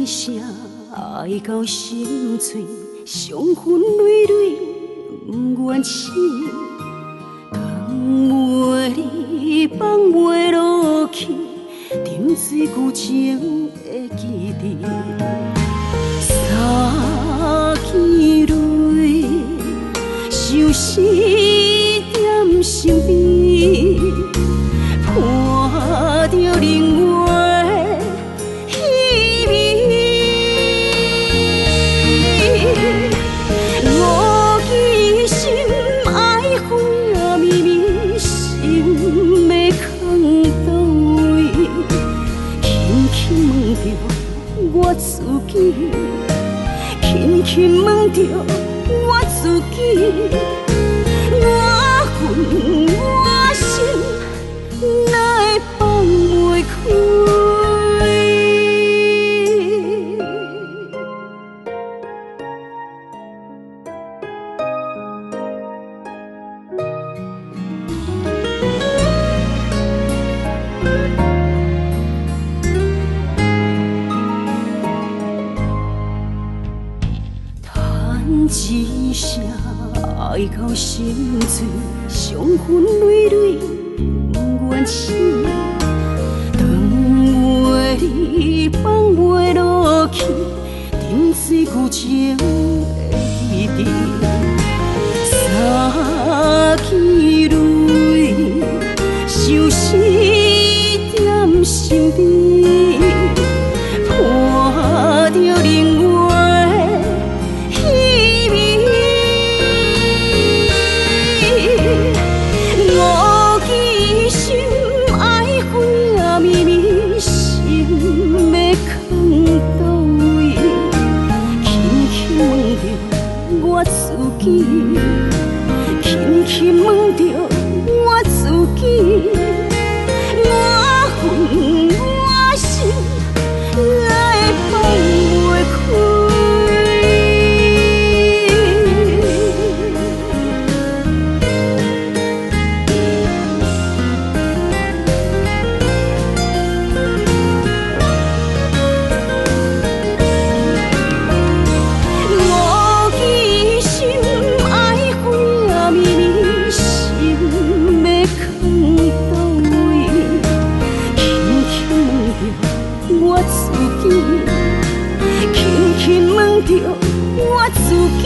一聲愛到心碎，傷痕累累，毋願醒。放袂離，放袂落去，沉醉舊情的記憶。三更淚，相思踮身邊，伴著冷月彼暝。五更心愛花綿綿，心欲囥佗位？輕輕問著我自己，輕輕問著我自己，我魂我心哪會放袂開？嘆一聲愛到心碎，傷痕累累，毋願醒。斷袂離，放袂落去，沉醉舊情的記憶。三更淚，相思踮身邊，伴著冷月彼暝。五更心愛花綿綿，心欲囥佗位？輕輕問著我自己，輕輕問著我自己，我魂我心哪會放袂開？五更心愛花綿綿，心欲囥佗位？輕輕問著我自己，輕輕問著我自己。